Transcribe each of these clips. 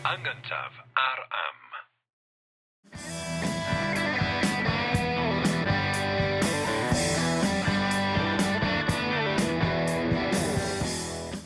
Yn gyntaf ar Am.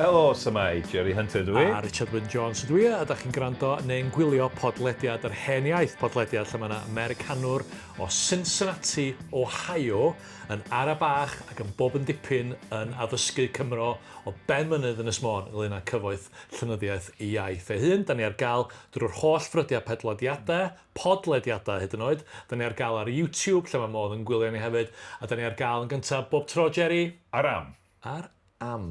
Helo, symai, Jerry Hunter dwi. A Richard Wyn Jones dwi, a da chi'n gwrando neu'n gwylio podlediad yr hen iaith, podlediad lle mae yna Americanwr o Cincinnati, Ohio, yn ara bach ac yn bob yn dipyn yn addysgu Cymro o ben mynydd Ynys Môn ynglyn â cyfoeth llenyddiaeth ei iaith ei hun. Da ni ar gael drwy'r holl ffrydiau pedlediadau, podlediadau hyd yn oed. Da ni ar gael ar YouTube lle mae modd yn gwylio ni hefyd. A da ni ar gael yn gyntaf bob tro, Jerry? Ar am. Ar am.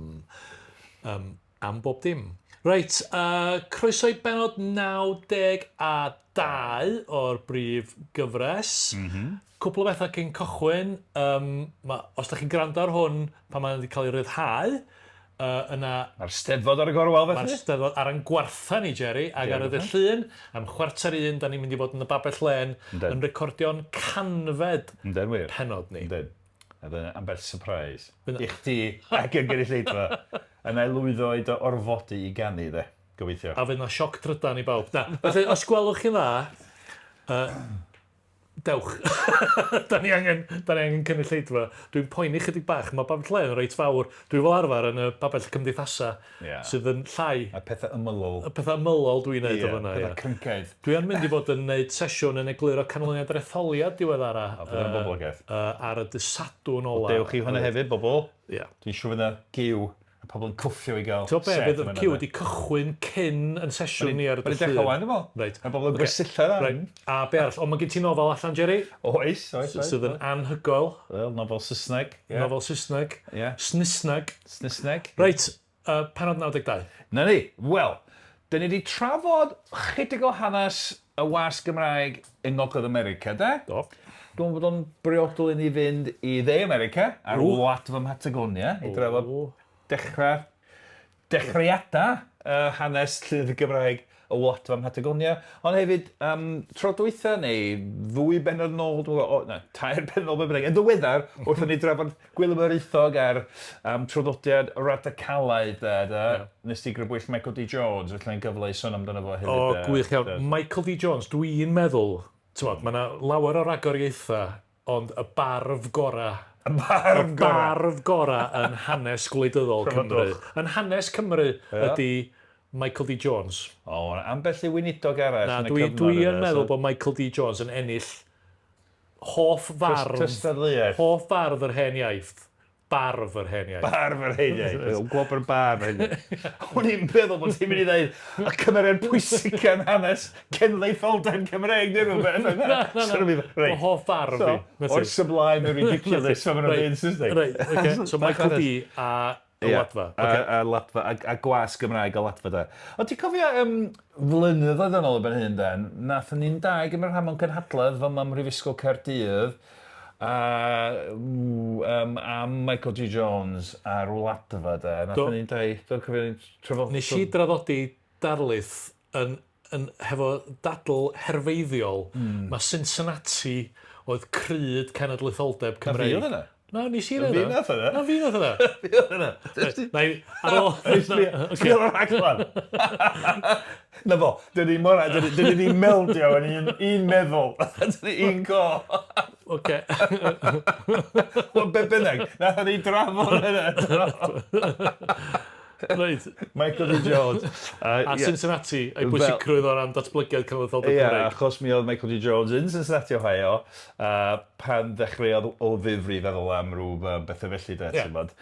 Um, am bob dim. Reit, uh, croeso i benod 92 o'r brif gyfres. Mm -hmm. Cwpl o bethau cyn cychwyn. Um, ma, os da chi'n gwrando ar hwn pan mae'n wedi cael ei ryddhau, uh, yna... Mae'r steddfod ar y gorwel felly? Mae'r steddfod ar ein gwartha ni, Jerry, ac ar y ddydd Llun, am chwarter i un, da ni'n mynd i fod yn y babell lên yn recordio'n canfed Yndyn wir. penod ni. Yndyn. A fydd ambell surprise. I chdi ac i'r gynulleidfa. A na i lwyddo i dy orfodi i ganu de. Gobeithio. A fydd 'na sioc drydan i bawb. Na. Felly, os gwelwch chi'n dda, uh, dewch. da ni angen, da ni angen cynulleidfa. Dwi'n poeni chydig bach, mae Babell Lên yn reit fawr. Dwi fel arfer yn y babell cymdeithasau yeah. sydd yn llai. Y pethau ymylol. Y pethau ymylol dwi'n neud yeah, o fyna. Pethau cryncaidd. Dwi yn mynd i fod yn neud sesiwn yn egluro canlyniad yr etholiad diweddara. O, bydd yn boblogaidd. Ar y dydd Sadwrn ola. Dewch i hwnna hefyd, bobl. Yeah. Dwi'n siŵr fydd yna giw a pobl yn cwffio i gael set. Ti'n be, bydd y ciw wedi cychwyn cyn yn sesiwn ni ar y dydd Llun. Mae'n dechrau wan, dwi'n meddwl. Reit. Mae bobl yn gwersylla yna. Reit. A be arall? Ond mae gen ti nofel allan, Jerry? Oes, oes, oes. Sydd yn anhygoel. Wel, nofel Saesneg. Nofel Saesneg. Ie. Snisneg. Snisneg. Reit, pennod 92. Na ni. Wel, dyn ni wedi trafod chydig o hanes y wasg Gymraeg yng Ngogledd America, de? Do. Dwi'n meddwl bod o'n briodol i ni fynd i Dde America, ar wladfa Mhatagonia, i drafod dechrau, dechreuadau uh, hanes llyfr Gymraeg y wladfa Mhatagonia. Ond hefyd, um, tro dwytha neu ddwy bennod nôl, dwi'n gwybod, o, na, tair bennod nôl, be bynnag, yn ddiweddar, wrth i ni drafod Gwilym Areithog a'r um, traddodiad radicalaidd de, de. Yeah. Nes ti grybwyll Michael D. Jones, felly mae'n gyfle i sôn amdano fo hefyd. O, oh, gwych iawn. Michael D. Jones, dwi'n meddwl, ti'n mm. mae yna lawer o ragoriaethau, ond y barf gora Y barf gora. Y barf gora yn hanes gwleidyddol Cymru. Yn hanes Cymru yeah. ydy Michael D. Jones. O, oh, ambell i weinidog arall Na, yn y cyfnod. Dwi yn meddwl bod Michael D. Jones yn ennill Hoff fardd... Cystadleuaeth. Hoff fardd yr hen iaith. Barf yr hen iaith. Barf yr hen iaith. Gwobr barf yr hen iaith. O'n i'n meddwl bod ti'n mynd i ddeud y cymeriad pwysica yn hanes cenedlaetholdeb Cymreig neu rhywbeth. Na, na, na. Reit. Hoff fardd fi. O'r sublime y ridiculous, fel maen nhw'n dweud yn Saesneg. Reit, oce. So Michael D a Y Wladfa. Ia, a Wladfa, a gwas Gymraeg y Wladfa de. Ond ti'n cofio um, flynyddoedd yn ôl erbyn hyn de, nathon ni'n dau gymryd rhan mewn cynhadledd fama ym Mhrifysgol Caerdydd a, um, am Michael G Jones a'r Wladfa de. Nathon ni'n dau, dwi'n cofio ni'n trafod... Nes i draddodi darlith yn, yn hefo dadl herfeiddiol. Mae Cincinnati oedd cryd cenedlaetholdeb Cymreig. Na fi oedd yna. Na, nes i wneud hynna. Fi nath hynna. Na, fi nath hynna. Fi nath hynna. Na i, ar ôl... Sbio ar y rhaglen. Na fo, dyn ni mor... Dyn ni di meldio yn un, un meddwl. Dyn ni un go. Oce. Wel, be bynnag, nath ni drafod hynna. Reit. Michael D Jones. A Cincinnati, a'i bwysigrwydd o ran datblygiad cenedlaetholdeb Cymreig. Ie, achos mi oedd Michael D Jones yn Cincinnati, Ohio, pan ddechreuodd o ddifri feddwl am ryw bethau felly, de, ti'n gwbod.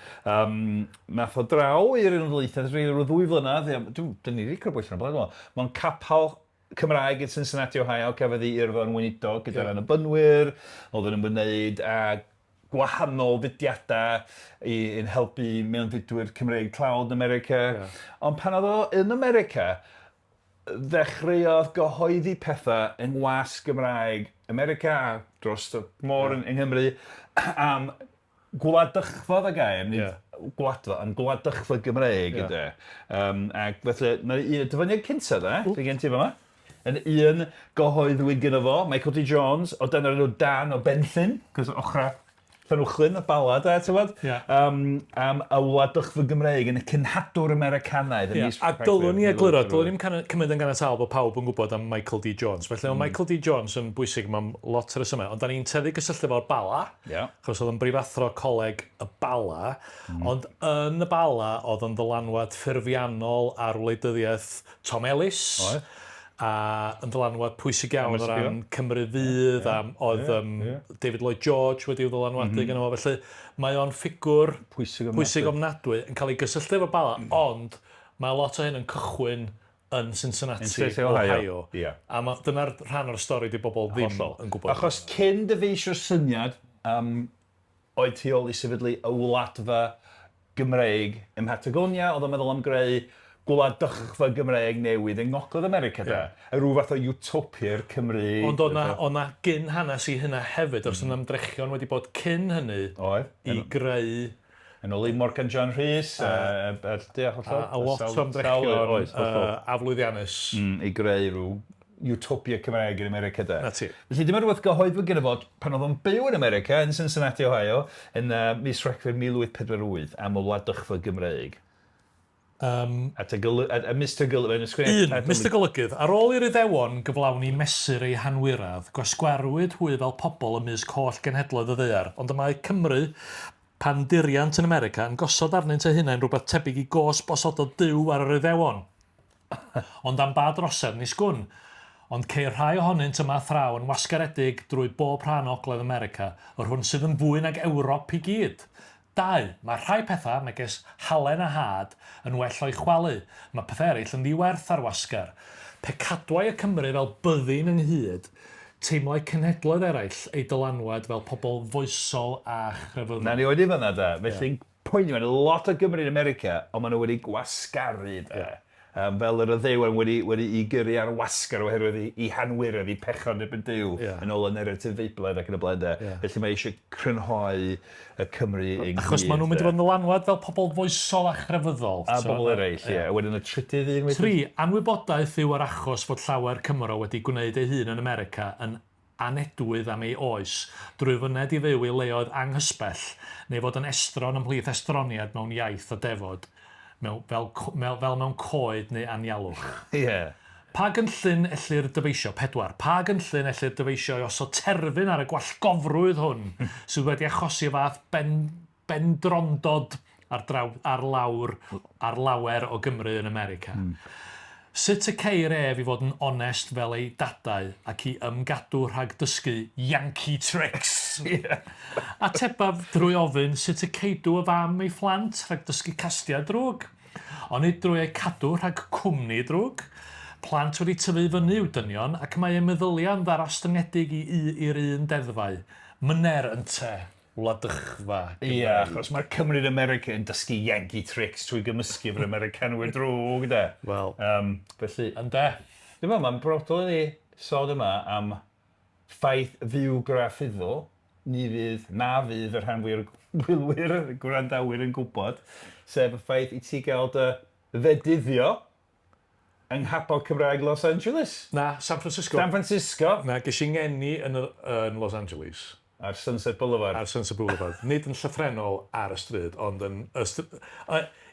Nath o draw i'r Unol Daleithiau, rhyw ddwy flynedd, dyn ni wedi crybwyll hwn o'r blaen, dwi'n meddwl, mewn capel Cymraeg yn Cincinnati, Ohio, cafodd ei urddo yn weinidog gyda'r Annibynwyr, oedd yn ymwneud â gwahanol fudiadau i, yn helpu mewnfudwyr Cymreig tlawd yn America. Yeah. Ond pan oedd o yn America, ddechreuodd gyhoeddi pethau yng ngwasg Gymraeg America a dros y môr yeah. yn, yng Nghymru am gwladychfa y gair, nid yeah. gwladfa, ond gwladychfa Gymreig yeah. ydy. Ac felly, mae un y dyfyniad cyntaf dde, sydd gen ti fama, yn un gyhoeddwyd gyda fo, Michael D. Jones, o dan yr enw Dan o Benllyn, cos ochrau Llanuwchllyn, y Bala, de, ti'n gwbod? Ie. Am y wladychfa Gymreig yn y cenhadwr Americanaidd ym Ie, mis a Rhagfyr dylwn i egluro, dylwn 1848. i'm can- cymryd yn ganiataol bod pawb yn gwybod am Michael D Jones. Felly mae Michael D Jones yn bwysig mewn lot o resymau, ond da ni'n tueddu gysylltu fo'r Bala, achos oedd o'n brifathro coleg y Bala, ond yn y Bala oedd o'n ddylanwad ffurfiannol ar wleidyddiaeth Tom Ellis. Oedd. A yn ddylanwad pwysig iawn o Ymysg ran Cymru Fydd, a oedd David Lloyd George wedi'w ddylanwadu gynno fo. Felly mae o'n ffigwr Pwysig ofnadwy. pwysig ofnadwy yn cael ei gysylltu efo Bala, ond mae lot o hyn yn cychwyn yn Cincinnati, Cincinnati, Ohio. Ohio. Ie. A ma, dyna'r rhan o'r stori di bobl ddim Hollol. yn gwybod. Achos cyn dyfeisio'r syniad oedd tu ôl i sefydlu y Wladfa Gymreig ym Mhatagonia, oedd o'n meddwl am greu gwladychfa Gymreig newydd yng Ngogledd America, de. A rhyw fath o utopia i'r Cymry. Ond oedd na, oedd na gyn hanes i hynna hefyd, os yna ymdrechion wedi bod cyn hynny Oedd. i greu Yn ôl i Morgan John Rhys, a hollol. a lot o ymdrechion Oes, hollol. aflwyddiannus. I greu rhyw utopia Cymraeg yn America, de. Na ti. Felly dyma rhywbeth gyhoeddwyd gyda fo pan oedd o'n byw yn America, yn Cincinnati, Ohio, yn mis Rhagfyr 1848, am y wladychfa Gymreig. At y a Mr Golygydd, yn ysgrifennu 1. Mr Golygydd, ar ôl i'r Iddewon gyflawni mesur eu hanwiradd, gwasgwarwyd hwy fel pobl ymysg holl genhedloedd y ddaear, ond y mae Cymru, pan diriant yn America, yn gosod arnynt eu hunain rhywbeth tebyg i gosb osododd Duw ar yr Iddewon. Ond am ba drosedd nis gwn. Ond ceir rhai ohonynt yma thraw yn wasgaredig drwy bob rhan o Ogledd America, yr hwn sydd yn fwy nag Ewrop i gyd. 2. Mae rhai pethau, megis halen a had, yn well o'i chwalu. Mae pethau eraill yn ddi-werth ar wasgar. Pe cadwai y Cymry fel byddin ynghyd, teimlai cenhedloedd eraill eu dylanwad fel pobl foesol a chrefyddol. Na ni oedi fan'na de. Felly poeni, mae 'na lot o Gymry yn America, ond maen nhw wedi gwasgaru de. Fel yr Iddewon wedi i gyrru ar wasgar oherwydd i hanwyredd, i pechod yn erbyn Duw, yn ôl y naratif Feiblaidd ac yn y blaen de. Felly mae eisiau crynhoi y Cymry ynghyd. Achos maen nhw'n mynd i fod yn ddylanwad fel pobl foesol a chrefyddol. A bobl eraill, ie. A wedyn y trydydd un wedyn? 3, anwybodaeth yw yr achos fod llawer Cymro wedi gwneud ei hun yn America yn anedwydd am ei oes, drwy fyned i fyw i leoedd anghysbell, neu fod yn estron ymhlith estroniad mewn iaith a defod, mewn, fel, mel, fel mewn coed neu anialwch. Pa gynllun ellir dyfeisio? 4. Pa gynllun ellir dyfeisio i osod terfyn ar y gwallgofrwydd hwn sydd wedi achosi y fath bendrondod ar, draw, ar, lawr, ar lawer o Gymru yn America? Sut y ceir ef i fod yn onest fel ei dadau ac i ymgadw rhag dysgu Yankee tricks? Atebaf drwy ofyn sut y ceidw y fam ei phlant rhag dysgu castiau drwg. Ond nid drwy eu cadw rhag cwmni drwg. Plant wedi tyfu i fyny yw dynion ac mae eu meddyliau'n ddarostyngedig i'r un deddfau. Mynner ynte wladychfa Ie, Gymreig. achos mae'r Cymry yn America yn dysgu Yankee tricks trwy gymysgu efo'r Americanwyr drwg, de. Wel. Felly, Ynde? Dwi'n meddwl, mae'n brodol i ni sôn yma am ffaith fywgraffyddol, ni fydd, na fydd y rhan fwy o'r gwylwyr, y gwrandawyr yn gwybod, sef y ffaith i ti gael dy fedyddio yng Nghapel Cymraeg Los Angeles. Na, San Francisco. San Francisco. Na, ges i ngeni yn Los Angeles. Ar Sunset Boulevard. Ar Sunset Boulevard. Nid yn llythrennol ar y stryd, ond yn...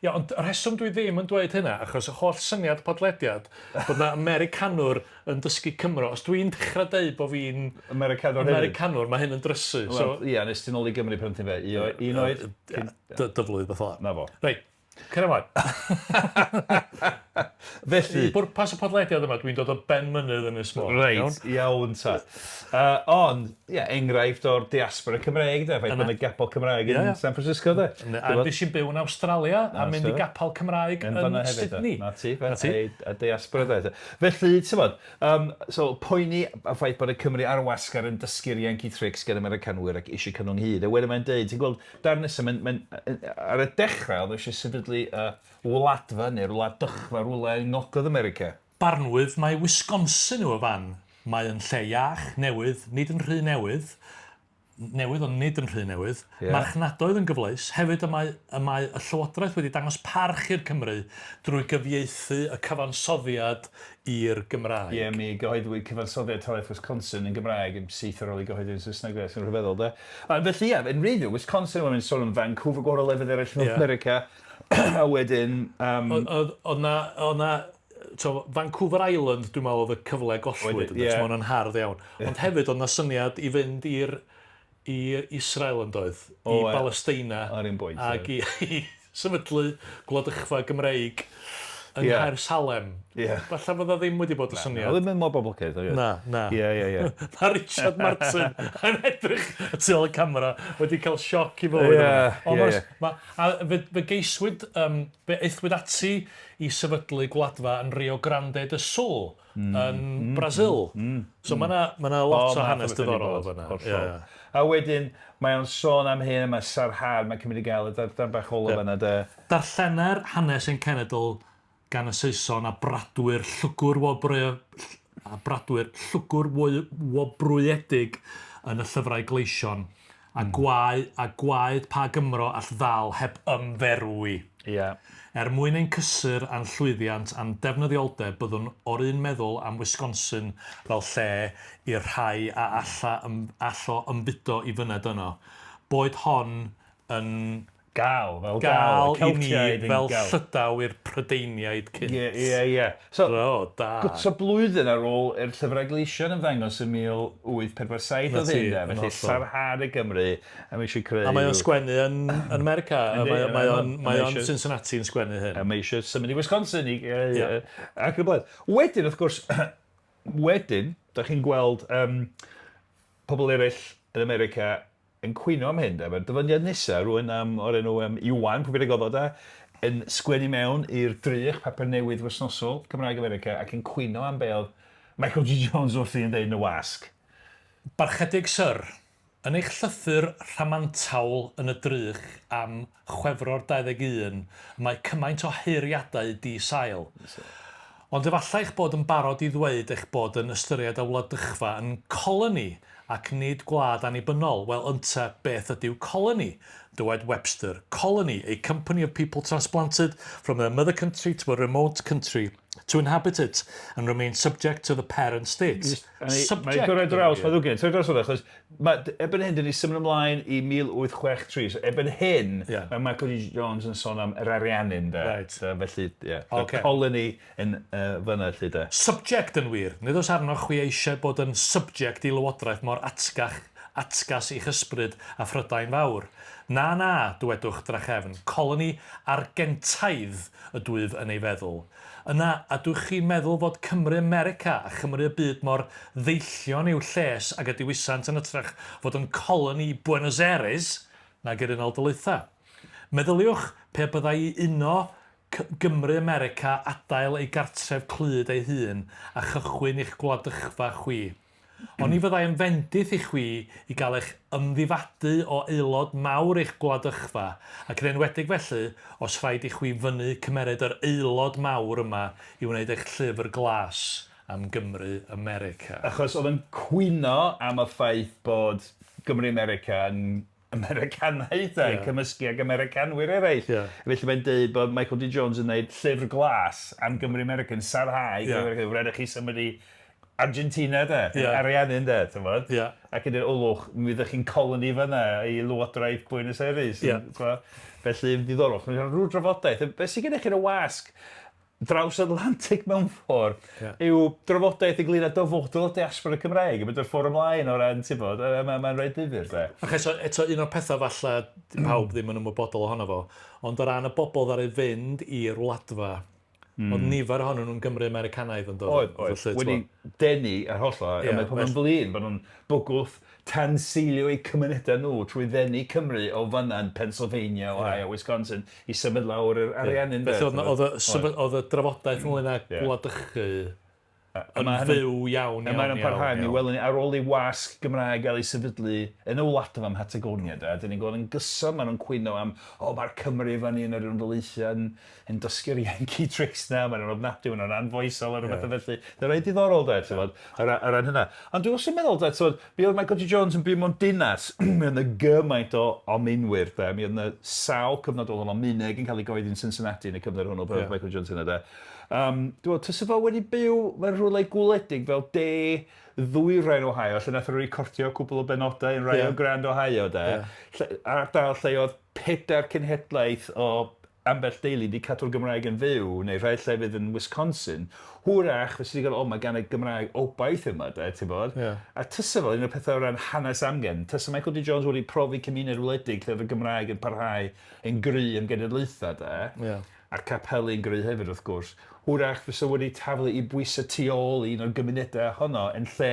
Ia, ond y rheswm dwi ddim yn dweud hynna, achos y holl syniad podlediad, bod na Americanwr yn dysgu Cymro. Os dwi'n dechrau deud bod fi'n Americanwr hefyd. Americanwr, mae hyn yn drysu. So, ia, nes ti'n ôl i Gymru pan ti'n fe? Un oed? Dyflwydd beth ola. Na fo. Reit, cer ymlaen. Felly... I bwrpas y podlediad yma, dwi'n dod o ben mynydd yn Ynys Môn. Reit, iawn ta. Ond, ie, enghraifft o'r diaspora Cymreig, de, ffaith bod yna gapel Cymraeg yn San Francisco, de. A nes i'n byw yn Awstralia a mynd i gapel Cymraeg yn Sydney. Na ti, a diaspora, de. Felly, ti'n bod, so, poeni y ffaith bod y Cymry ar wasgar yn dysgu'r Yankee tricks gan Americanwyr ac eisiau cynnwng hyd. A wedyn mae'n deud, ti'n gweld, darn nesaf, ar y dechrau, oedd eisiau sefydlu y wladfa neu'r wladychfa rhywle yng Ngogledd America. Barnwydd mae Wisconsin yw y fan. Mae yn lle iach, newydd, nid yn rhy newydd. Newydd, ond nid yn rhy newydd. Ie. Marchnadoedd yn gyfleus. Hefyd y mae, y mae y Llywodraeth wedi dangos parch i'r Cymry drwy gyfieithu y cyfansoddiad i'r Gymraeg. Ie, mi gyhoeddwyd cyfansoddiad talaith Wisconsin yn Gymraeg yn syth ar ôl ei gyhoeddi yn Saesneg, de, sy'n rhyfeddol, de. A felly, ie, yn wreiddiol, Wisconsin, mae'n sôn am Vancouver, gwahanol lefydd eraill yn North America, a wedyn... Oedd oedd 'na, oedd 'na t'mo, Vancouver Island, dwi'n meddwl, oedd y cyfle gollwyd. Mae hwnna'n hardd iawn. Ond hefyd, oedd 'na syniad i fynd i'r i Israel yn doedd, i Balesteina. Ar un bwynt. Ac i sefydlu gwladychfa Gymreig yng Nghaersalem. Falle fydda ddim wedi bod y syniad. Na, ddim yn mor boblogaidd. Na, na. Ie. Mae Richard Martin yn edrych y tu ôl y camera wedi cael sioc i fywyd. Ie. A fe geiswyd, fe aethwyd ati i sefydlu gwladfa yn Rio Grande do Sul yn Brasil. So mae 'na ma' 'na lot o hanes diddorol yn fan'na. Hollol. A wedyn, mae o'n sôn am hyn, mae sarhad, mae'n cymryd i gael y darn bach olaf yna de. Darllener hanes ein cenedl gan y Saeson a bradwyr llwgr wobrwy a bradwyr llwgr wobrwyedig yn y llyfrau gleision, a gwae a gwaed pa Gymro all ddal heb ymferwi. Ia. Er mwyn ein cysur a'n llwyddiant a'n defnyddioldeb byddwn o'r un meddwl am Wisconsin fel lle i'r rhai a alla ym allo ymfudo i fyned yno. Boed hon yn Gal, fel gal, gal i ni fel Llydaw i'r Prydeiniaid cynt. Ie, ie, ie. So, o, da. Gwtio blwyddyn ar ôl i'r Llyfrau Gleision ymddangos yn 1847 oedd hyn, de. Felly sarhad y Gymru, a mae eisiau creu... A mae o'n sgwennu yn, yn America. Mae, mae o'n, mae o'n Cincinnati yn sgwennu hyn. A mae eisiau symud i Wisconsin i, yeah. Ac yn y blaen. Wedyn, wrth gwrs, wedyn, da chi'n gweld pobl eraill yn America yn cwyno am hyn, de. Mae'r dyfyniad nesaf, rhywun am, o'r enw Iwan, pwy bynnag oedd o, de, yn sgwennu mewn i'r Drych, papur newydd wythnosol Cymraeg America, ac yn cwyno am be oedd Michael G. Jones wrthi yn deud yn y wasg. Barchedig Syr, yn eich llythyr rhamantawl yn y Drych am Chwefror 21, y mae cymaint o haeriadau di-sail. Ond efallai eich bod yn barod i ddweud eich bod yn ystyried y wladychfa yn colony ac nid gwlad annibynnol. Wel, ynte, beth ydyw colony? Dywed Webster, colony, a company of people transplanted from their mother country to a remote country to inhabit it and remain subject to the parent state. Subject. Mae'n dod ar draws, mae'n ddwg gen i, draws achos mae, erbyn hyn, dyn ni symud ymlaen i 1863, so erbyn hyn, mae Michael G. Jones yn sôn am yr Ariannin, de. So, felly, ie, yeah, the colony yn fyna, lle, de. Subject yn wir. Nid oes arnoch chwi eisiau bod yn subject i lywodraeth mor atgach, atgas i'ch ysbryd a Phrydain Fawr. Na, na, dywedwch drachefn, colony Argentaidd ydwyf yn ei feddwl. Yna, a dwch chi'n meddwl fod Cymru America a Chymru y byd mor ddeillion i'w lles ag y diwisant yn hytrach fod yn colony Buenos Aires nag yr Unol Daleithiau? Meddyliwch pe byddai i uno Gymru America adael ei gartref clyd ei hun a chychwyn i'ch gwladychfa chwi. Oni fyddai yn fendith i chwi i gael eich ymddifadu o aelod mawr eich gwladychfa, ac yn enwedig felly, os rhaid i chwi fynnu cymeryd yr aelod mawr yma i wneud eich llyfr glas am Gymru America. Achos oedd yn cwyno am y ffaith bod Gymru America yn Americanaidd, de, yn cymysgu ag Americanwyr eraill. Felly mae'n deud bod Michael D. Jones yn gwneud llyfr glas am Gymru America, yn sarhau Gymru America, rhaid i chi symud i Argentina, de, Ariannin, de, ti'n bod? Ac yn dweud, o lwch, mi fyddech chi'n colony fan'na i Lywodraeth Buenos Aires. Felly, diddorol. Mae'n rhyw drafodaeth. Be sydd gennych chi'n y wasg draws Atlantic mewn ffordd yw drafodaeth ynglyn â dyfodol y diaspora Cymraeg, yn mynd o'r ffordd ymlaen o ran, ti'n bod, mae'n rhaid difyr, de. Ac eto, un o'r pethau falle pawb ddim yn ymwybodol ohono fo, ond o ran y bobl ddaru fynd i'r Wladfa, oedd nifer ohonyn nhw'n Gymry Americanaidd yn dod. Oedd, oedd. Wedi denu yr hollol, a mae pobl yn flin bod nhw'n bwgwth tanseilio eu cymunedau nhw trwy ddenu Cymru o fan'na yn Pennsylvania, Ohio, Wisconsin, i symud lawr yr Ariannin. Felly oedd y drafodaeth ynglyn â gwladychu. Yn fyw iawn, iawn, A mae'n parhau, mi welwn ni, ar ôl i wasg Gymraeg gael ei sefydlu yn y wladfa ym Mhatagonia, de, dyn ni'n gweld yn gyson maen nhw'n cwyno am, o, mae'r Cymry fan hyn yr Unol Daleithiau yn, yn dysgu'r Yankee tricks na, maen nhw'n ofnadwy, maen nhw'n anfoesol a rhywbeth yeah. felly. They're reit diddorol, de, ti'n yeah. ar, ar ran hynna. Ond dwi'n wastad yn meddwl, de, ti'n mi oedd Michael G Jones yn byw mewn dinas, mi oedd yna gymaint o ominwyr, de, mi oedd yna sawl cyfnod oedd yn omineg yn cael ei goeddi yn Cincinnati yn y cyfnod hwnnw, pan oedd yeah. Michael Jones yna, de. Um, dwi'n meddwl, tysa fo wedi byw mewn rhywle gwledig fel de ddwyrain Ohio, lle nath o recordio cwpl o benodau yn Rio yeah. Grande, Ohio, de. Yeah. Lle, ardal lle oedd pedair cenhedlaeth o ambell deulu 'di cadw'r Gymraeg yn fyw, neu rhai llefydd yn Wisconsin, hwyrach fysa ti 'di gael, o, mae gan y Gymraeg obaith yma, de, ti'n bod? Yeah. A tysa fo, un o'r pethau o ran hanes amgen, tysa Michael D Jones wedi profi cymuned wledig lle oedd y Gymraeg yn parhau yn gry am genedlaethau, de. Yeah. A'r capeli'n gry hefyd, wrth gwrs. Hwyrach fysa wedi taflu i bwysau tu ôl i un o'r gymunedau honno yn lle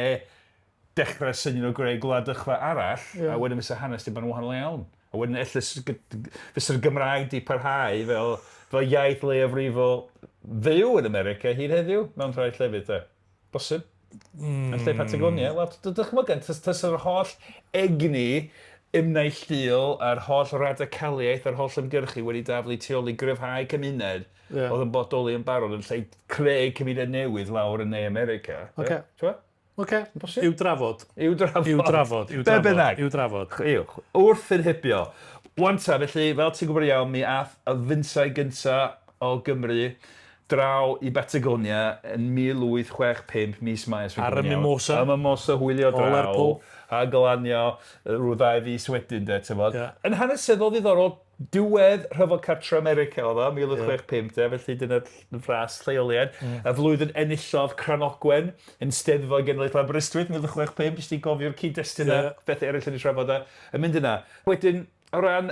dechrau syniad o greu gwladychfa arall, yeah. a wedyn fysa hanes 'di bod yn wahanol iawn. A wedyn ella fysa'r Gymraeg 'di parhau fel, fel iaith leiafrifol fyw yn America hyd heddiw, mewn rhai llefydd, de. Bosib. Yn lle Patagonia. Wel, dychmyga, tasa'r holl egni ymneilltuol a'r holl radicaliaeth a'r holl ymgyrchu wedi daflu tu ôl i gryfhau cymuned yeah. oedd yn bodoli yn barod yn lle creu cymuned newydd lawr yn Ne America. Okay. T'mo'? Oce. Bosib. I'w drafod. I'w drafod. I'w drafod. I'w Be drafod. bynnag. I'w drafod. Uwch. Wrth yn hybio. Wan ta, felly, fel ti'n gwybod iawn, mi ath y fynsau gynta o Gymru draw i Batagonia yn 1865, mis Mai. os fi'n Ar y gwybod yn iawn. Mimosa. Y Mimosa, hwylio O draw. Lerpwl. A glanio rhyw ddau fis wedyn, de, ti'n bod. Ie. Yn hanesyddol ddiddorol, diwedd Rhyfel Cartre America oedd o, 1865, de, felly dyna'r fras lleoliad. Y flwyddyn enillodd Cranogwen yn Steddfod Genedlaethol Aberystwyth, 1865, jyst i gofio'r cyd-destun a Ie. bethau eraill yn ei trafod a yn mynd yna. Wedyn, o ran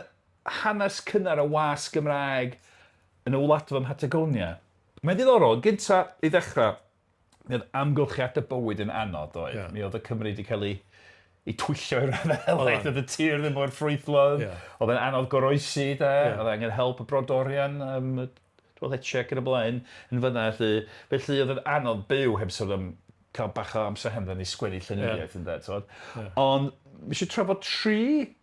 hanes cynnar y wasg Gymraeg yn y wladfa ym Mhatagonia, mae'n ddiddorol, gynta i ddechrau, mi oedd amgylchiadau bywyd yn anodd, oedd. Ie. Mi oedd y Cymru wedi cael ei, ei twyllo i'r raddau helaeth, oedd y tir ddim mor ffrwythlon, Ie. oedd yn anodd goroesi, de, Ie. oedd angen help y brodorion, dwi'n Hetchek yn y blaen, yn fyna, felly, felly oedd yn anodd byw heb sôn am cael bach o amser hamdden i sgwennu llenyddiaeth, yeah. ynde, t'wod. Ond, mi eisiau trafod tri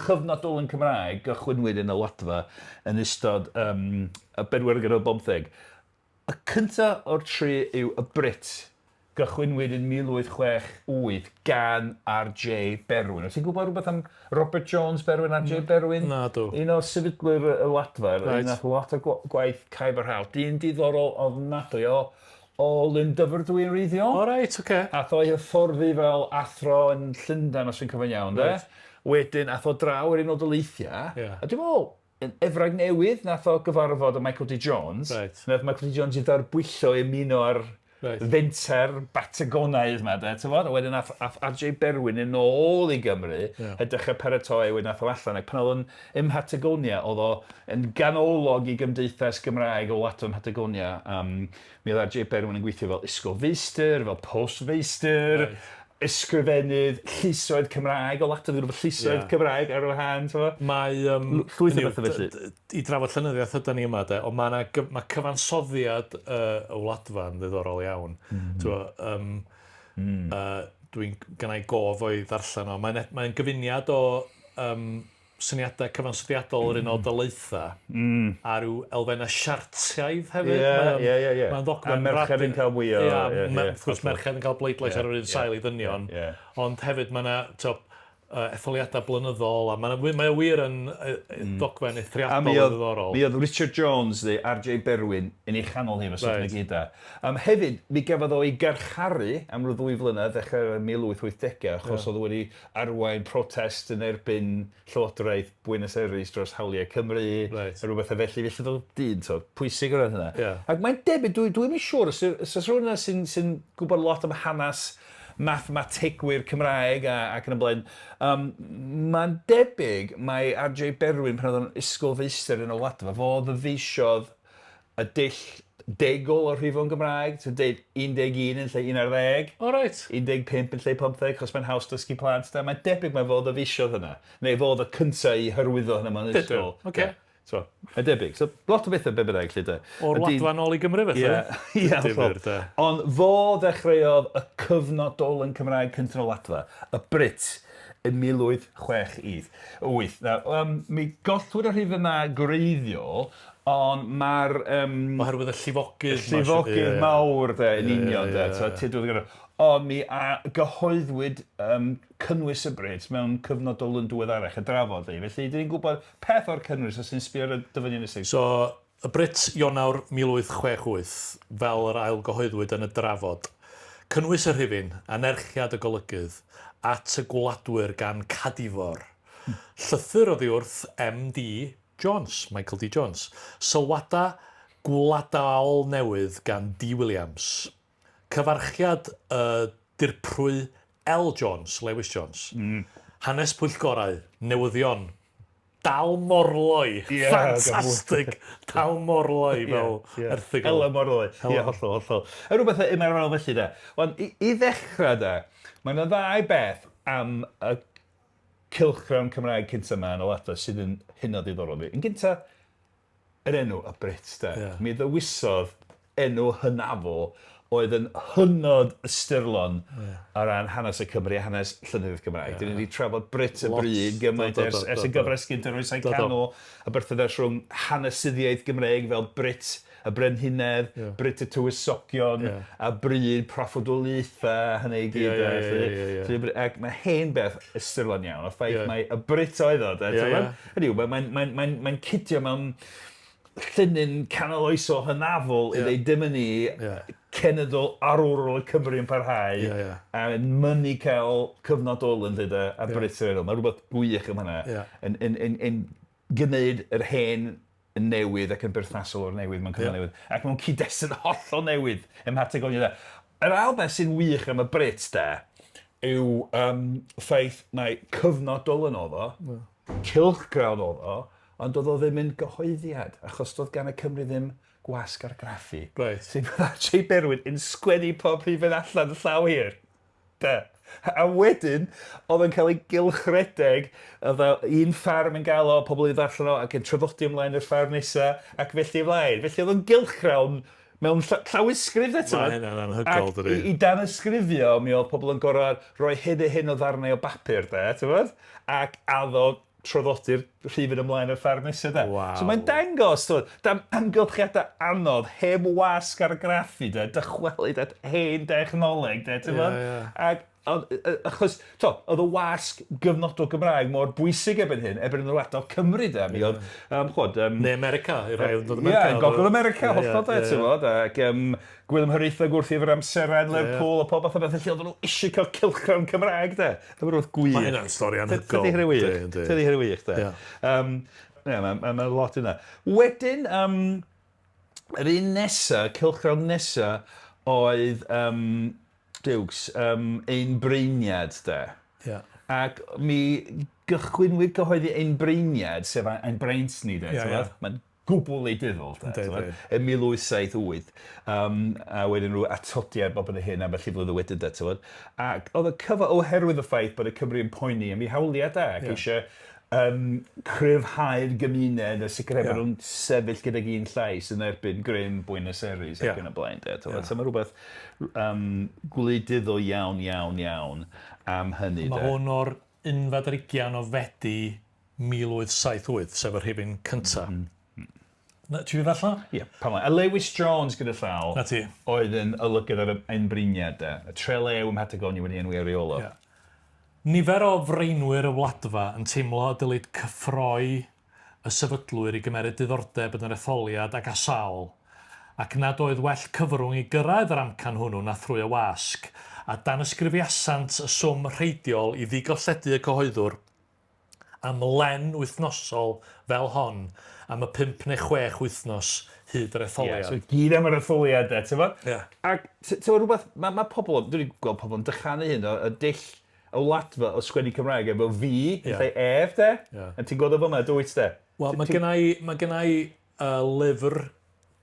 chyfnodolyn Cymraeg gychwynwyd yn y Wladfa yn ystod y bedwaredd ganrif ar bymtheg. Y cynta o'r tri yw y Brit, gychwynwyd yn 1868 gan R.J. Berwyn. Wyt ti'n gwybod rhywbeth am Robert Jones Berwyn, R.J. Berwyn? Nadw. Un o sefydlwyr y Wladfa, Reit. un nath lot o gwaith caib ar hawl. Dyn diddorol ofnadwy o, o Lyndyfrdwy yn wreiddiol. O reit, oce. Ath o'i hyfforddi fel athro yn Llundain, os fi'n cofio'n iawn, de. Reit. Wedyn, ath o draw i'r Unol Daleithiau. Ie. A dwi'n meddwl, yn Efrag Newydd, nath o gyfarfod â Michael D Jones. Reit. Nath Michael D Jones i ddarbwyllo i ymuno ar Reit. fenter Batagonaidd yma, de, ti'n fod? A wedyn ath, ath R.J. Berwyn yn ôl i Gymru, Ie. a dechrau paratoi, wedyn ath o allan. Ac pan oedd o'n ym Mhatagonia, oedd o yn ganolog i gymdeithas Gymraeg o wladfa ym Mhatagonia. Mi oedd R.J. Berwyn yn gweithio fel ysgolfeistr, fel postfeistr, Reit. ysgrifennydd llysoedd Cymraeg, o ladfa ddim llysoedd Ie. Cymraeg ar y wahân, ti'n fod? Mae... Llwyth o hynny yw, bethau felly. I drafod llenyddiaeth ydan ni yma, de, ond mae 'na ma' cyfansoddiad y Wladfa yn ddiddorol iawn. T'mo', dwi'n gynna i gof o'i ddarllen o. Mae'n mae gyfuniad o syniadau cyfansoddiadol yr Unol Daleithiau a rhyw elfennau Siartiaidd hefyd. Ie, ie, ie, ie. Mae'n ddogfen A merched yn cael mwy o- Ie, ie, ie, wrth gwrs merched yn cael bleidlais ar yr un sail i ddynion. ie. Ond hefyd mae yna etholiadau blynyddol a mae'n mae o wir yn dogfen A eithriadol mi o oedd, ddiddorol. mi oedd Richard Jones, neu R.J. Berwyn, yn ei chanol hi efo Reit. right. gyda. Hefyd, mi gafodd o ei garcharu am ryw ddwy flynedd, ddechrau 1880au, achos oedd o wedi arwain protest yn erbyn Llywodraeth Buenos Aires dros hawliau Cymru, Reit. a rhywbeth felly. Felly oedd o dyn, so, pwysig o ran hynna. Ie. Ac mae'n debyg, dwi'm yn siŵr, os oes rhywun yna sy'n sy gwybod lot am hanes mathemategwyr Cymraeg ac yn y blaen, mae'n debyg mae R.J. Berwyn pan oedd o'n ysgolfeistr yn y Wladfa, fo ddyfeisiodd y dull degol o'r rhifo'n Gymraeg, ti'n deud 11 yn lle 11, O reit. 15 yn lle 15, achos mae'n haws dysgu plant. Da. Mae'n debyg mae fo ddyfeisiodd hynna. Neu fo oedd y cyntaf i hyrwyddo hynna mewn Dydw, ysgol. ocê. Ie. So, mae'n debyg. So, lot o bethau be bynnag, 'lly de. O'r Wladfa nôl i Gymru felly? Ie, ie, hollol. Ond fo ddechreuodd y cyfnodolyn Cymraeg cyntaf o'r Wladfa, y Brit, yn 1868. Nawr, um, mi gollwyd y rhif yma gwreiddiol, ond mae'r... Um, Oherwydd y llifogydd. Y llifogydd mawr, de, yn union, de. So, Tudor Ond mi a gyhoeddwyd um, cynnwys y Brit mewn cyfnodolyn diweddarach, y drafod, felly. Felly, dyn ni'n gwybod peth o'r cynnwys os ti'n sbio ar y dyfyniad nesaf. So, y Brit, Ionawr 1868, fel yr ail-gyhoeddwyd yn y drafod. Cynnwys y rhifyn, anerchiad y golygydd, at y gwladwyr gan Cadifor. Llythyr oddi wrth MD Jones, Michael D Jones. Sylwadau gwladaol newydd gan D Williams. Cyfarchiad y Dirprwy L Jones, Lewis Jones. Hanes pwyllgorau, newyddion, dal morloi, Ie, ffantastig, dal morloi fel erthygl. Hela morloi, ie, hollol, hollol. A rhywbeth ymarferol felly de. Wan, i, i ddechrau de, mae yna ddau beth am y cylchgrawn Cymraeg cynta yma yn y Wladfa sydd yn hynod ddiddorol fi. Yn gynta, yr enw, y Brit de. Ie. Mi ddewisodd enw hynafol oedd yn hynod ystyrlon o ran hanes y Cymry a hanes llenyddiaeth Gymraeg. Dyn ni wedi trafod Brit y Lot. Bryd gymaint Do, do, ers, do, ers y do, do. gyfres gynt yr oesau Do, do. canol, y berthynas rhwng hanesyddiaeth Gymreig fel Brit y Brenhinedd, Ie. Brit y Tywysogion, Ie. a Bryd proffwydoliaethau, hynny i gyd. Ie, ie, de, ie, ie, ie. Felly, Ac mae hen beth ystyrlon iawn, y ffaith Ie. mai y Brit oedd o, de, Ie, t'mod? ie. Hynny yw, mae'n mae, mae, mae cydio mewn llinyn canol oesol hynafol i Ie. ddeud dim yn ni Ie. cenedl arwrol y Cymru yn parhau Ie, ie. a yn mynnu cael cyfnodolyn dweud a Brit yr enw. Mae rhywbeth gwych am hynna. Ie. Yn, yn, yn, yn gwneud yr hen yn newydd ac yn berthnasol o'r newydd mewn cyfnod Ie. newydd. Ac mewn cyd-destun hollol newydd ym Mhatagonia. De. Yr ail beth sy'n wych am y Brit de yw ffaith mai cyfnodolyn oedd o, cylchgrawn oedd o, ond oedd o ddim yn gyhoeddiad, achos doedd gan y Cymru ddim gwasg argraffu. Reit. Sy'n bydda J Berwyn yn sgwennu pob rhifyn allan y llaw hir. De. A wedyn, oedd yn cael ei gylchredeg, oedd o un ffarm yn gael o, pobl i ddarllen o, ac yn traddodi ymlaen i'r ffarm nesa, ac felly ymlaen. Felly oedd o'n gylchgrawn mewn llawysgrif, de, Mae hynna'n anhygoel, Ac dydi? i danysgrifio, mi oedd pobl yn gorfod rhoi hyn a hyn o ddarnau o bapur, de, ti'n Ac addo traddodi'r rhifyn ymlaen i'r ffarm nesaf, de. Waw. So mae'n dangos, t'mod, dan amgylchiadau anodd, heb wasg argraffu, de, dychwelyd at hen dechnoleg, de, ti'n Ie, ie. Ac, ond, achos, to, oedd y wasg gyfnodol Gymraeg mor bwysig erbyn hyn, erbyn yn adael Cymru, de. Mi oedd, chwod, Neu America, i rai oedd yn dod Ie, America. yn Gogledd America, Ie, ie, hollol de, ie, ti'n bod, ac Gwilym Hiraethog wrth i'r amserau yn Lerpwl a pob fath o beth, felly oedden nhw eisiau cael cylchgrawn Cymraeg, de. Dyma rhywbeth gwych. Mae hynna'n stori anhygoel. Tydi hynny wych. Yndi, yndi. Tydi hynny wych, de. Ie. Ie, mae ma, ma lot yna. Wedyn, yr un nesa, cylchgrawn nesa, oedd, Dukes, Ein Breiniad, de. Ie. Ac mi gychwynwyd cyhoeddi Ein Breiniad, sef Ein Braint ni, de. Ie, t'mod? ie. Mae'n gwbl wleidyddol, de, Yndi, t'mod? yndi. Yn 1878, a wedyn rhyw atodiad bob yn y hyn ambell i flwyddyn wedyn, de, t'mod? Ac oedd y cyfa oherwydd y ffaith bod y Cymru yn poeni am ei hawliau, de, ac Ie. eisiau cryfhau'r gymuned a sicrhau Ie. bod nhw'n sefyll gydag un llais yn erbyn grym Buenos Aires ac Ie. yn y blaen. De, t'mod? Ie. So mae rhywbeth gwleidyddol iawn, iawn, iawn am hynny. Mae de. hwn o'r 21 o Fedi 1878, sef y rhifyn cyntaf. Na, Ti'n fi ddarllen? Ie, pa mlaen. A Lewis Jones gyda llaw Na ti. oedd yn olygydd ar y Enbriniad, de. Y Trelew ym Mhatagonia wedi enwi ar ei ôl o. Ie. Nifer o freinwyr y Wladfa yn teimlo y dylid cyffroi y sefydlwyr i gymeryd diddordeb yn yr etholiad ac asawl, ac nad oedd well cyfrwng i gyrraedd yr amcan hwnnw na thrwy y wasg, a danysgrifiasant y swm rheidiol i ddigolledu y cyhoeddwr am len wythnosol fel hon am y 5 neu 6 wythnos hyd yr Ie, etholiad. so gyd am yr etholiad, de, ti'n fod? Ie. Ac, ti'n fod rhywbeth, mae ma pobl, dwi wedi gweld pobl yn dychanu hyn, o, y dull y Wladfa o sgwennu Cymraeg efo fi, yn Ie. lle ef, de? Ie. A ti'n gweld o fyma, dwyt, de? Wel, mae gen i, mae gen i lyfr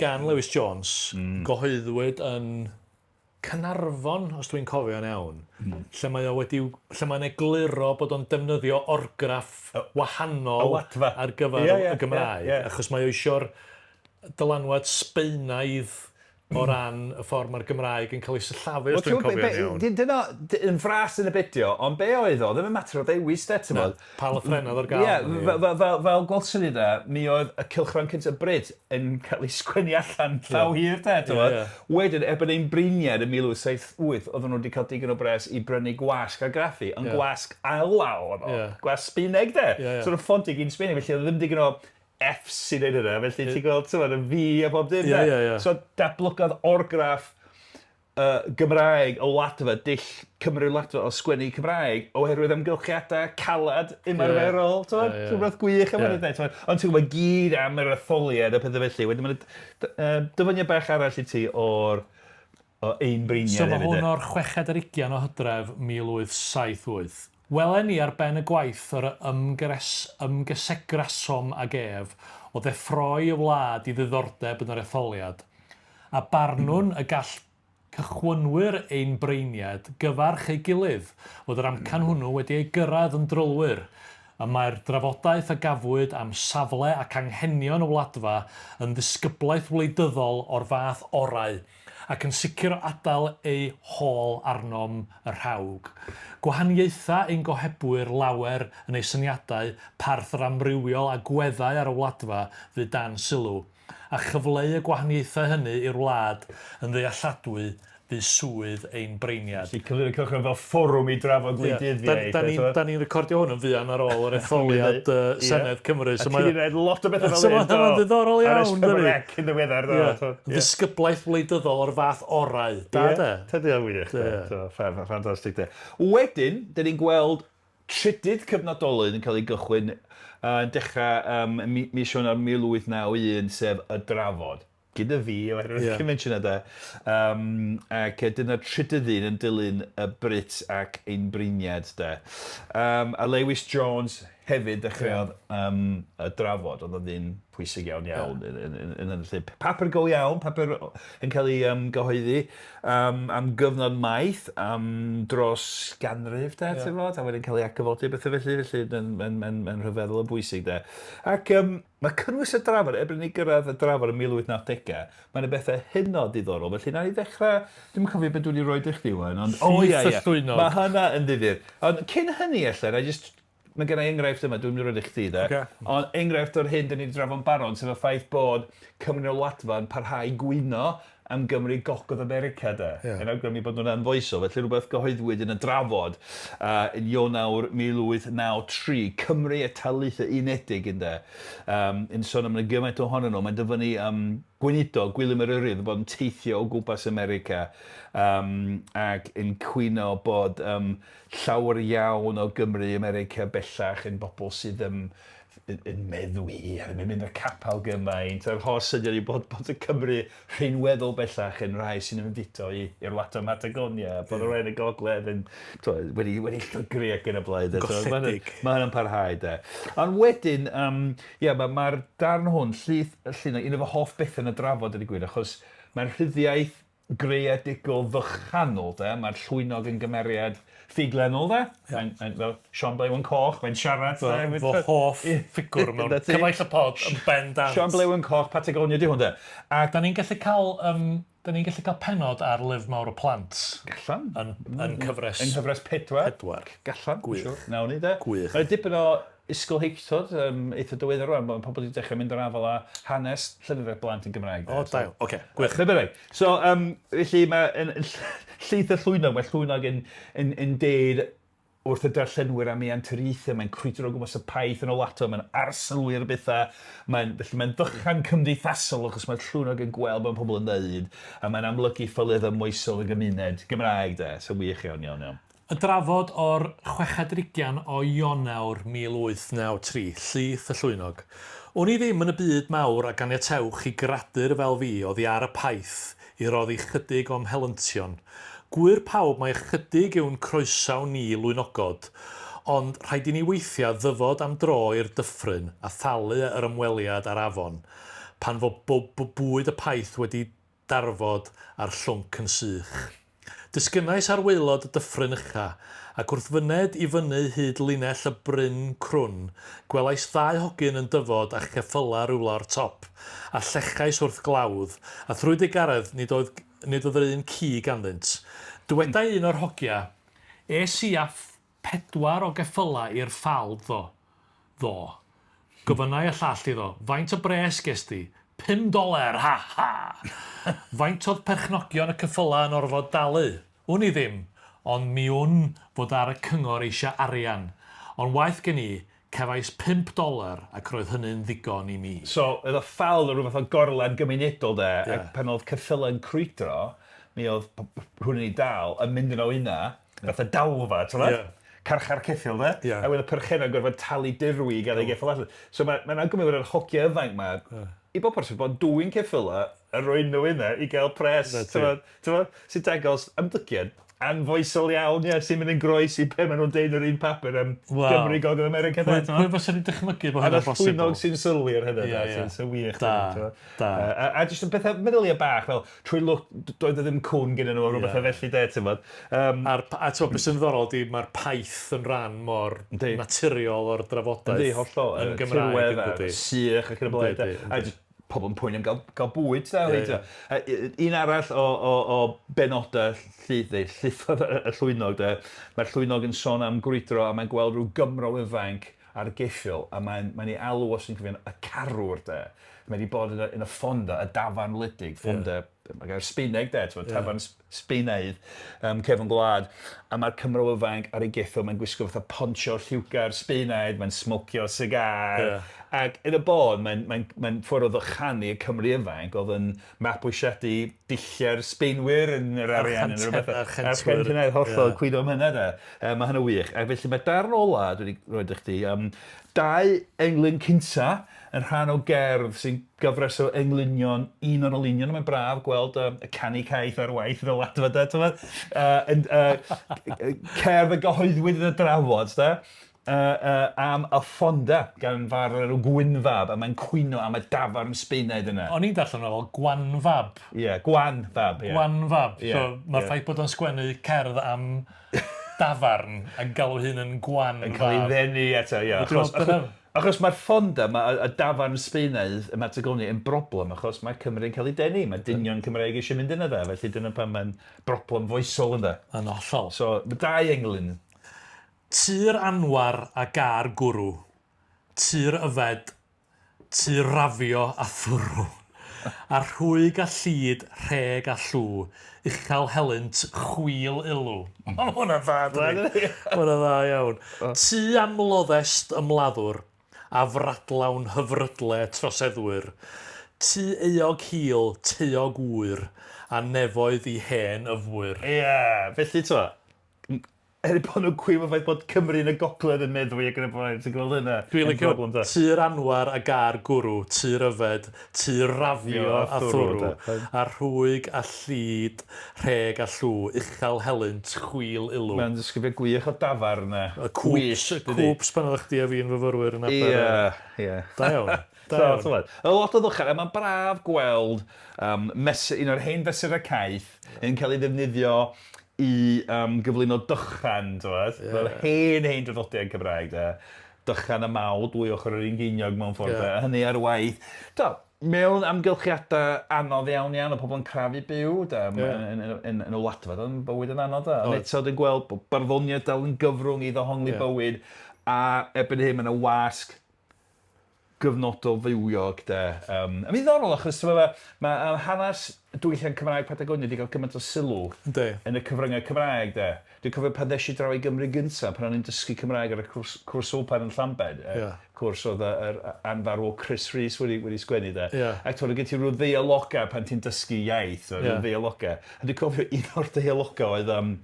gan Lewis Jones, gyhoeddwyd yn Caernarfon, os dwi'n cofio'n iawn, lle mae o wedi, lle mae'n egluro bod o'n defnyddio orgraff wahanol y Wladfa. ar gyfer Ie, ie, y Gymraeg, ie, ie. achos mae o isio'r dylanwad Sbaenaidd o ran y ffordd mae'r Gymraeg yn cael ei sillafu, os dwi'n cofio'n iawn. Dyna, yn fras yn y bydio, ond be oedd o, ddim yn mater o ddewis, de, ti'n bod? Pa lythrennau oedd ar gael. Ie, fel gwelson ni de, mi oedd y cylchgrawn cyntaf Brit yn cael ei sgwennu allan llaw hir de, ti'n bod? Wedyn, erbyn ein briniad yn 1878, oedden nhw wedi cael digon o bres i brynu gwasg argraffu, ond gwasg ail law oedd o, gwasg Sbaeneg de. So oedd y ffont i gyd yn Sbaeneg, felly oedd ddim digon o Fs i wneud hynna, felly ti'n gweld, ti'n gweld, y V a bob dim de. So datblygodd orgraff Gymraeg o Wladfa, dull Cymru Wladfa o sgwennu Cymraeg, oherwydd amgylchiadau calad ymarferol, ti'n gwybod? Rhywbeth gwych am hynny, ti'n gwybod? Ond ti'n gwybod, gyd am yr etholiad a pethau felly. Wedyn mae'n dyfyniad bach arall i ti o'r o ein briniau So mae hwn o'r chweched ar ugian o Hydref 1878. Welen i ar ben y gwaith yr ymgres, ymgysegrasom ag ef, o ddeffroi y wlad i ddiddordeb yn yr etholiad, a barnwn y gall cychwynnwyr ein breiniaid gyfarch ei gilydd fod yr amcan hwnnw wedi ei gyrraedd yn drylwyr. Y mae'r drafodaeth a gafwyd am safle ac anghenion y Wladfa yn ddisgyblaeth wleidyddol o'r fath orau, ac yn sicr o adael ei hôl arnom y rhawg. Gwahaniaetha ein gohebwyr lawer yn eu syniadau parth yr amrywiol agweddau ar y Wladfa fu dan sylw. a chyfleu y gwahaniaethau hynny i'r wlad yn ddealladwy fu swydd ein breiniad. Felly cyflwyno cylchgrawn fel fforwm i drafod gwleidyddiaeth. Ie, da ni'n recordio hwn yn fuan ar ôl yr etholiad Senedd Cymru. A ti wedi gwneud lot o bethau fel hyn, do. So mae'n ddiddorol iawn, dydi? Ar S4C yn ddiweddar, do. Ddisgyblaeth wleidyddol o'r fath orau. Da, de? Tydi o'n wych, de. Ffantastig, de. Wedyn, dyn ni'n gweld trydydd cyfnodolyn yn cael ei gychwyn yn dechrau um, mis Ionawr 1891, sef Y Drafod. Gyda fi, oherwydd yeah. convention de. Um, ac dyna'r trydydd un yn dilyn y Brit ac ein briniad de. Um, a Lewis Jones hefyd dechreuodd yeah. um, y drafod, oedd o'n ddyn pwysig iawn iawn yeah. yn, yn, yn, yn, lle. Papur go iawn, papur yn cael ei gyhoeddi am gyfnod maith, am dros ganrif, de, yeah. ti'n fod, a wedyn cael ei atgyfodi bethau felly, felly mae'n yn, yn, yn rhyfeddol o bwysig, de. Ac mae cynnwys y drafod, erbyn ni gyrraedd y drafod yn 1890au, mae'n y bethau hynod diddorol, felly na ni ddechrau, dwi'n cofio beth dwi wedi rhoi i chdi wan, ond... O, ie, ie, mae hynna yn ddifyr. Ond cyn hynny, ella, na jyst Mae gen i enghraifft yma, dwi'n mynd i roid i chdi de. Ocê. Ond enghraifft o'r hyn dyn ni wedi drafod yn barod, sef y ffaith bod Cymru o'r Wladfa yn parhau i gwyno am Gymru Gogledd America de. Ie. Yn awgrymu bod nhw'n anfoesol. Felly rhywbeth gyhoeddwyd yn y drafod yn Ionawr 1893, Cymru y Taleithiau Unedig ynde. Um, yn sôn am y gymaint ohonyn nhw, mae'n dyfynnu um, Gweinidog Gwilym Eryri oedd yn bod yn teithio o gwmpas America um, ac yn cwyno bod um, llawer iawn o Gymry America bellach yn bobl sydd yn, yn, yn meddwi a ddim yn mynd i'r capel gymaint a'r holl syniad yw bod, bod y Cymry rhinweddol bellach yn rhai sy'n ymfudo i'r wlad ym Mhatagonia, bod y rhai yn y gogledd yn t'wo, wedi, wedi llygru ac yn y blaen. de. So, Golledig. Mae hynna'n parhau, de. Ond wedyn, um, ie, mae'r ma darn hwn, llith, llun, un o fy hoff bethau yn y drafod ydy gwir, achos mae'r rhyddiaith greadigol ddychanol, de, mae'r llwynog yn gymeriad ffuglenol, de. Mae'n, mae'n fel Siôn Blewyn Coch, mae'n siarad, de. Fy hoff ffigwr mewn Cyfaill y Pod yn bendant. Siôn Blewyn Coch, Patagonia, di hwn, de. A da ni'n gallu cael, um, da ni'n gallu cael penod ar Lyfr Mawr y Plant. Gallan. Yn, yn cyfres... Yn cyfres pedwar. Pedwar. Gallan. Gwych. Nawn ni, de. Gwych. Mae'n dipyn o ysgolheictod um, eitha diweddar rwan, mae pobl wedi dechrau mynd ar afael â hanes llenyddiaeth blant yn Gymraeg. O, da iawn. Oce, gwych. Be bynnag. So, um, felly mae yn, yn llith y llwynog, mae llwynog yn, yn, yn deud wrth y darllenwyr am ei anturiaethau, mae'n crwydro o gwmpas y paith yn ôl ato, mae'n arsylwi'r bethau, mae'n, felly mae'n ddychan cymdeithasol achos mae'r llwynog yn gweld bod pobl yn dweud, a mae'n amlygu ffylydd moesol y gymuned Gymraeg de, so wych iawn, iawn, iawn. Y drafod o'r chweched ar hugain o Ionawr 1893, Llith y Llwynog. Wn i ddim yn y byd mawr a ganiatewch i gradur fel fi oddi ar y paith i roddi chydig o'm helyntion. Gŵyr pawb mai ychydig yw'n croesaw ni lwynogod, ond rhaid i ni weithiau ddyfod am dro i'r dyffryn a thalu yr ymweliad â'r afon, pan fo bwyd y paith wedi darfod a'r llwnc yn sych. Disgynnais ar waelod y dyffryn ucha, ac wrth fyned i fyny hyd linell y bryn crwn, gwelais ddau hogyn yn dyfod â cheffylau rywle o'r top, a llechais wrth glawdd, a thrwy drugaredd nid oedd nid oedd yr un ci ganddynt. Dywedai un o'r hogia, Es i â phedwar o geffylau i'r ffald ddo. Ddo. Gofynnai y llall iddo, Faint o bres ges di? $5, ha! ha! Faint oedd perchnogion y ceffylau yn orfod dalu? Wn i ddim, ond mi wn fod ar y cyngor eisiau arian. Ond waeth gen i, cefais $5 ac roedd hynny'n ddigon i mi. So, oedd y ffald yn rhyw fath o gorlan gymunedol de, ac pan oedd ceffylau'n crwydro, mi oedd rhywun yn ei dal yn mynd yn ôl yna, fatha dalfa, ti'n Ie. Carchar ceffyl, de? Ie. A wedyn y perchennog gorfod talu dirwy i gael ei geffyl allan. So mae mae'n awgrymu bod yr hogia ifanc 'ma, i bob pwrpas, bod dwyn ceffylau a rhoi nhw yna i gael pres, t'mod, t'mod, sy'n dangos ymddygiad anfoesol iawn, ie, sy'n mynd yn groes i be maen nhw'n deud yn yr un papur am Gymru, Gogledd America, de, t'mod? Pwy fysa 'di dychmygu bod hynna'n bosibl? A llwynog sy'n sylwi ar hynna, de, sy'n wych. Da, da. A jyst yn pethau meddyliau bach fel, Trwy lwc, doedd e ddim cwn gyda nhw a rhywbeth yeah. felly de, ti'n bod. A'r, a ti'n bod, beth sy'n ddiddorol ydy mae'r paith yn rhan mor Yndi. naturiol o'r drafodaeth. Yndi, hollol. Yn Gymraeg, Tirwedd a sych ac yn y blaen. A jyst pobl yn poeni am gael, gael bwyd. Da, yeah, yeah. Un arall o, o, o benodau llith, neu llithodd y, y llwynog, de, mae'r llwynog yn sôn am grwydro a mae'n gweld rhyw Gymro ifanc ar geffyl a mae'n mae ei alw os ti'n cofio'n y carwr de. Mae wedi bod yn y, yn y ffonda, y dafarn wledig, ffonda, yeah. mae gair Sbeineg de, yeah. tafarn Sbeinaidd, cefn gwlad, a mae'r Cymro ifanc ar ei geffyl, mae'n gwisgo fatha poncho lliwgar Sbeinaidd, mae'n smocio cigar, yeah. ac yn y bôn, mae'n mae mae ffordd o ddychanu y Cymru ifanc oedd yn mabwysiadu dulliau'r Sbeinwyr yn yr arian. Archentwyr. Archentwyr, hollol, yeah. cwyno am hynna de. Mae hynny'n wych. Ac felly mae darn ola dwi wedi rhoi i chdi, dau englyn cynta yn rhan o gerdd sy'n gyfres o englynion, un o'r olwynion, a mae'n braf gweld y canu caeth ar waith yn y Wladfa de, t'mod? Yn cerdd a gyhoeddwyd yn y drafod, de, am y Fonda gan fardd o'r enw Gwynfab, a mae'n cwyno am y dafarn Sbaenaidd yna. O'n i'n darllen hwnna fel Gwanfab. Ie, Gwanfab, ie. Gwanfab. So mae'r ffaith bod o'n sgwennu cerdd am dafarn a galw hun yn gwan Yn cael ei ddenu eto, ie. Achos, achos, achos mae'r ffonda, mae y dafarn Sbaenaidd ym Mhatagonia yn broblem achos mae Cymru yn cael ei denu, mae dynion Cymreig eisiau mynd yna dde, felly dyna pam mae'n broblem foesol ynde. Yn hollol. So, mae dau englyn. Tir anwar a gar gwrw, tir yfed, Tu rafio a thwrw, A rhwyg a llid, rheg a llw, Uchel helynt, chwil ulw. Ma' hwnna'n dda, dydi? Ma' hwnna'n dda iawn. Tu amloddest ymladdwr, A fradlawn hyfrydle troseddwyr, Tu euog hil, taeog ŵyr, A nefoedd i hen yfwyr. Ie, felly t'mo', Er bod nhw'n cwyno am y ffaith bod Cymru yn y gogledd yn meddwi ac yn y blaen, ti'n gweld hynna? Dwi'n licio Tŷ'r Anwar a Gar Gwrw, Tŷ'r Yfed, Tŷ'r Rafio a Thwrw, a Rhwyg a Llid, Rheg a Llw, Uchel Helynt, Chwil Ulw. Mae'n ddisgrifiad gwych o dafarn a Y cŵps, y cŵps pan oeddech chdi a fi'n fyfyrwyr yn Aber. Ie, ie. Da iawn. Da iawn. So, t'mod, lot o ddychan, a mae'n braf gweld um, mes, un o'r hen fesurau caeth yn cael ei ddefnyddio i um, gyflwyno dychan, t'mod? Yeah. Fel hen, hen draddodiad Cymraeg, de. Dychan a mawl, dwy ochr yr un geiniog mewn ffordd, yeah. de. A hynny ar waith. Do, mewn amgylchiadau anodd iawn iawn, o pobl yn crafu byw, de, yeah. yn, yn, yn, yn y wladfa, doedd bywyd yn anodd, de. Ond eto, dwi'n gweld bod barddoniaeth dal yn gyfrwng i ddehongli yeah. bywyd, a erbyn hyn mae yna wasg gyfnodol fywiog de. A mae'n ddiddorol achos t'mo' ma' ma' hanes diwylliant Cymraeg Patagonia 'di ga'l gymaint o sylw... Yndi. ...yn y cyfryngau Cymraeg de. Dwi'n cofio pan ddes i draw i Gymru gynta pan o'n i'n dysgu Cymraeg ar y cwrs cwrs Wlpan yn Llambed yy... Ie. ...cwrs o'dd yy yr anfarwol Chris Rees wedi wedi sgwennu de. Ie. Ac t'mod o' gen ti ryw ddeialoga pan ti'n dysgu iaith t'mod... Ie. ...ryw ddeialoga. A dwi'n cofio un o'r deialoga oedd yym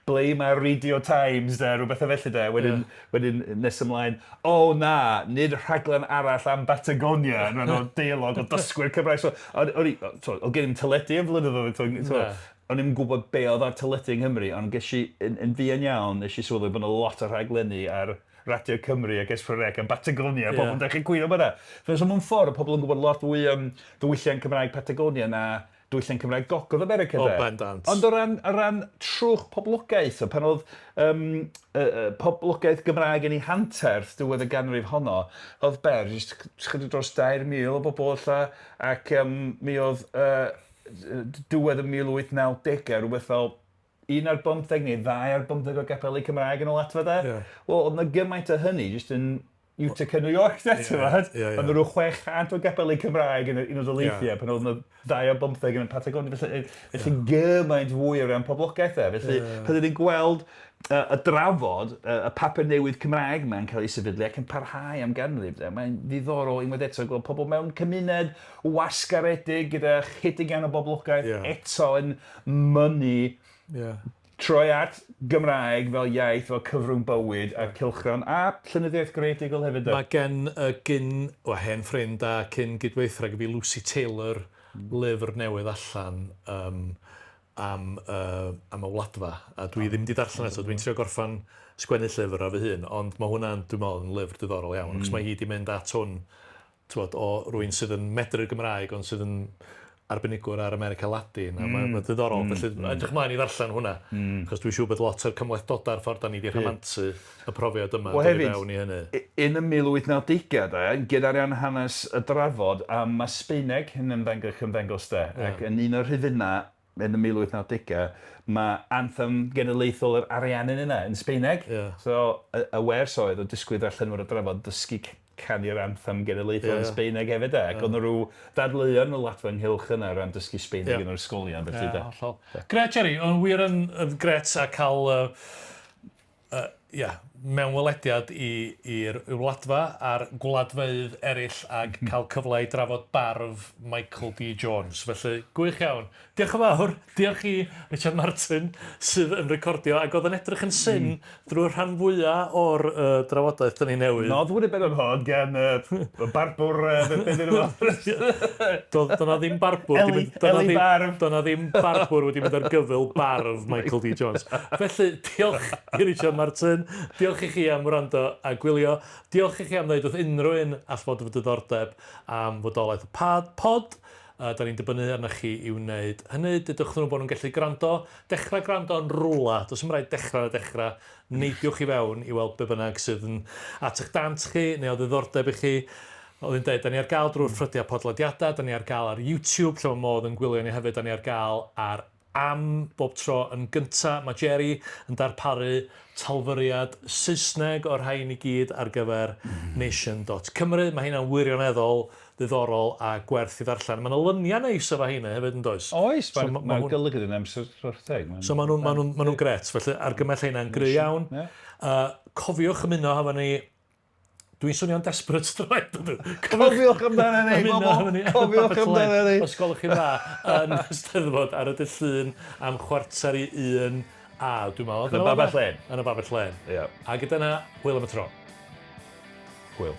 ble mae'r Radio Times de, rhyw bethau felly de. Wedyn, yeah. wedyn nes ymlaen, o oh, na, nid rhaglen arall am Batagonia, yn rhan o'r deialog o dysgwyr Cymraeg. So, o'n i, so, oedd gen i'm teledu am flynyddoedd, so, o'n i'm gwybod be oedd ar teledu yng Nghymru, ond ges i, yn, yn fuan iawn, nes i sylwi bod yna lot o rhaglenni ar Radio Cymru ac S4C am Batagonia, yeah. pobl yn dechrau cwyno am hynna. So, mewn ffordd, pobl yn gwybod lot fwy am ddiwylliant Cymraeg Patagonia na diwylliant Cymraeg Gogledd America, O, de. bendant. Ond o ran, o ran trwch poblogaeth, so pan oedd um, poblogaeth Gymraeg yn ei hanterth diwedd y ganrif honno, oedd Ber jyst chydig dros 3,000 o bobl ella, ac um, mi oedd diwedd y 1890au, rhywbeth fel un ar bymtheg neu ddau ar bymtheg o gapeli Cymraeg yn ôl atfa de. Wel, oedd 'na gymaint o hynny jyst yn Utica, New York de, t'mod? Oedd 'na rhyw 600 o gapeli Cymraeg yn yr Unol Daleithiau pan oedd 'na ddau ar bymtheg yn y Patagonia. Felly, felly gymaint fwy o ran poblogaeth de. Felly, pan 'dyn ni'n gweld y drafod, y papur newydd Cymraeg 'ma yn cael ei sefydlu ac yn parhau am ganrif, de, mae'n ddiddorol unwaith eto gweld pobl mewn cymuned wasgaredig gyda chydig iawn o boblogaeth eto yn mynnu troi at Gymraeg fel iaith, fel cyfrwng bywyd a cylchgrawn a llenyddiaeth greadigol hefyd de. Mae gen y gyn, wel hen ffrind a cyn gydweithwraig fi Lucy Taylor lyfr newydd allan um, am, am y Wladfa a dwi ddim 'di darllen eto, dwi'n trio gorffan sgwennu llyfr ar fy hun, ond mae hwnna'n, dwi'n meddwl, yn lyfr diddorol iawn, achos mae hi 'di mynd at hwn, t'wod, o rywun sydd yn medru'r Gymraeg ond sydd yn arbenigwr ar America Ladin, a mae'n ma diddorol, felly edrych ymlaen i ddarllen hwnna, achos dwi'n siŵr bod lot o'r cymhlethdodau a'r ffordd da ni 'di rhamantu y profiad yma yn dod i fewn i hynny. Yn y 1890au de, gyda'r iawn hanes y drafod am y Sbaeneg yn ymddangos, ymddangos de, ac yn un o'r rhifynnau yn y 1890au, mae anthem genedlaethol yr Ariannin yna yn Sbaeneg. So, y, y wers oedd o disgwyl ddarllenwyr y drafod dysgu canu'r anthem genedlaethol yn Sbaeneg hefyd de, ac oedd 'na rhyw ddadleuon yn y Wladfa ynghylch yna o ran dysgu Sbaeneg yn yr ysgolion felly de. Ie, hollol. Grêt Jerry, o'n wir yn, yn grêt a cael uh, Yy, ia, mewnwelediad i i'r Wladfa a'r gwladfeydd eraill ag cael cyfle i drafod barf Michael D Jones. Felly, gwych iawn. Diolch yn fawr. Diolch i Richard Martin sydd yn recordio ac oedd yn edrych yn syn drwy'r rhan fwya o'r uh, drafodaeth dyn ni newydd. Noddwyd y bennod hon gan uh, y barbwr, uh, be be 'di enw fo? Doedd do 'na ddim barbwr 'di mynd... Eli, Eli Barf. Do 'na ddim barbwr wedi mynd ar gyfyl barf Michael D Jones. Felly, diolch i Richard Martin, diolch i chi am wrando a gwylio, diolch i chi am ddeud wrth unrhyw un all fod efo diddordeb am fodolaeth y pad, pod. Uh, da ni'n dibynnu arnoch chi i wneud hynny. Dudwch wrthyn nhw bod nhw'n gallu gwrando. Dechrau gwrando yn rwla. Does dim rhaid dechrau yn y dechrau. Neidiwch i fewn i weld be bynnag sydd yn at eich dant chi neu o ddiddordeb i chi. Fel fi'n deud, da ni ar gael drwy'r ffrydiau podlediadau, da ni ar gael ar YouTube, lle mae modd yn gwylio ni hefyd, da ni ar gael ar Am bob tro yn gynta. Mae Jerry yn darparu talfyriad Saesneg o'r rhain i gyd ar gyfer nation dot cymru. Mae heina'n wirioneddol ddiddorol a gwerth i ddarllen. Mae yna lyniau neis efo heina hefyd yn does? Oes, so, mae'r ma, ma golygydd yn amser rheg. So maen nhw'n ma nhw, ma nhw gret, felly argymell heina'n gry iawn. Cofiwch ymuno hefo ni. Dwi'n swnio'n desperate droed, ydw. Cofiwch amdano ni, bobl! Cofiwch amdano ni! Os gwelwch chi'n dda, yn y Steddfod ar y dydd Llun am 12:45 a, dwi'n meddwl. Yn y Babell Lên. Yn y Babell Lên. Ie. A gyda 'na, hwyl am y tro. Hwyl.